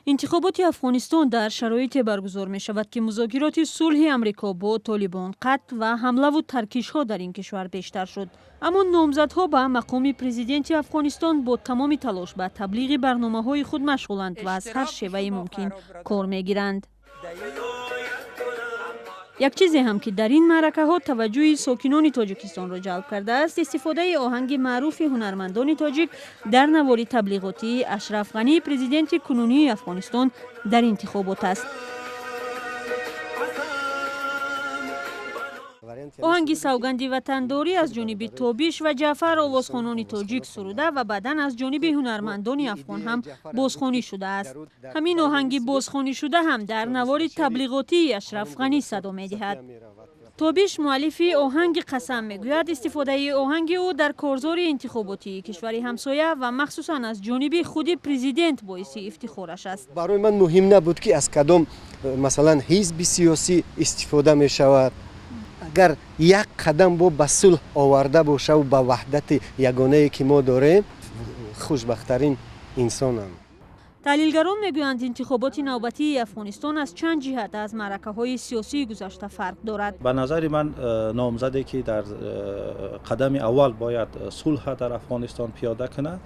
Интихоботи Афғонистон дар шароите баргузор мешавад, ки музокироти сулҳи Амрико бо Толибон қатъ ва ҳамлаву таркишҳо дар ин кишвар бештар шуд. Аммо номзадҳо ба мақоми президенти Афғонистон бо тамоми талош ба таблиғи барномаҳои худ машғуланд ва аз ҳар шеваи мумкин кор мегиранд. Як чизе ҳам, ки дар ин маъракаҳо таваҷҷӯҳи сокинони Тоҷикистонро ҷалб кардааст, истифодаи оҳанги маъруфи ҳунармандони тоҷик дар навори таблиғотии Ашраф Ғанӣ, президенти кунунии Афғонистон, дар интихобот аст. Оҳанги савганди ватандорӣ аз ҷониби Тобиш ва Ҷаъфар, овозхонони тоҷик, суруда ва баъдан аз ҷониби ҳунармандони афғон ҳам бозхонӣ шудааст. Ҳамин оҳанги бозхонишуда ҳам дар навори таблиғотии Ашраф Ғанӣ садо медиҳад. Тобиш, муаллифи оҳанги «Қасам», мегӯяд, истифодаи оҳанги ӯ дар корзори интихоботии кишвари ҳамсоя ва махсусан аз ҷониби худи президент боиси ифтихораш аст. Барои ман муҳим набуд, ки аз кадом, масалан, ҳизби сиёсӣ истифода мешавад. Агар як қадам бо ба сулҳ оварда бошаву ба ваҳдати ягонае, ки мо дорем, хушбахттарин инсонам. Таҳлилгарон мегӯянд, интихоботи навбатии Афғонистон аз чанд ҷиҳат аз маъракаҳои сиёсии гузашта фарқ дорад. Ба назари ман, номзаде, ки дар қадами аввал бояд сулҳа дар Афғонистон пиёда кунад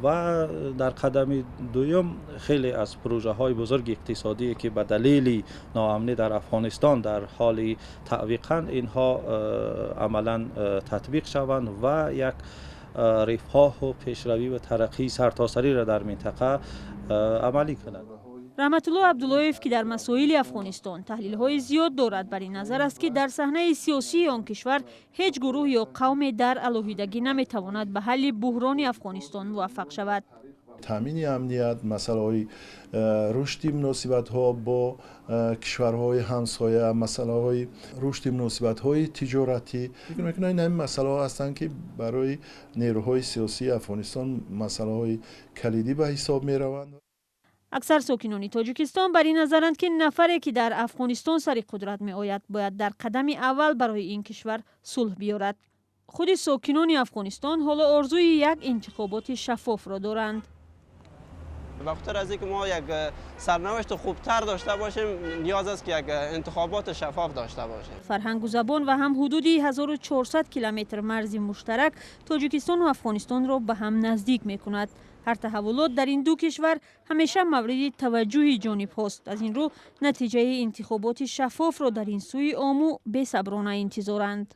ва дар қадами дуюм хеле аз пурӯжаҳои бузурги иқтисодие, ки ба далели ноамнӣ дар Афғонистон дар ҳоли таъвиқанд, инҳо амалан татбиқ шаванд ва як рифоҳу пешравӣ ва тараққии сартосариро дар минтақа амалӣ кунанд. Раҳматулло Абдуллоев, ки дар масоили Афғонистон таҳлилҳои зиёд дорад, бар ин назар аст, ки дар саҳнаи сиёсии он кишвар ҳеҷ гурӯҳ ё қавме дар алоҳидагӣ наметавонад ба ҳалли буҳрони Афғонистон муваффақ шавад. Таъмини амният, масъалаҳои рушди муносибатҳо бо кишварҳои ҳамсоя, масъалаҳои рушди муносибатҳои тиҷоратӣ, фикр мекунам, ин ҳамин масъалаҳо ҳастанд, ки барои нерӯҳои сиёсии Афғонистон масъалаҳои калидӣ ба ҳисоб мераванд. Аксар сокинони Тоҷикистон бар ин назаранд, ки нафаре, ки дар Афғонистон сари қудрат меояд, бояд дар қадами аввал барои ин кишвар сулҳ биёрад. Худи сокинони Афғонистон ҳоло орзуи як интихоботи шаффофро доранд. به خاطر از اینکه ما یک سرنوشت خوبتر داشته باشیم، نیاز است که یک انتخابات شفاف داشته باشیم. Фарҳангу забон ва ҳам ҳудуди 1400 километр марзи муштарак Тоҷикистону Афғонистонро ба ҳам наздик мекунад. Ҳар таҳаввулот дар ин ду кишвар ҳамеша мавриди таваҷҷӯҳи ҷонибҳост. Аз ин рӯ, натиҷаи интихоботи шаффофро дар ин сӯи Ому бесаброна интизоранд.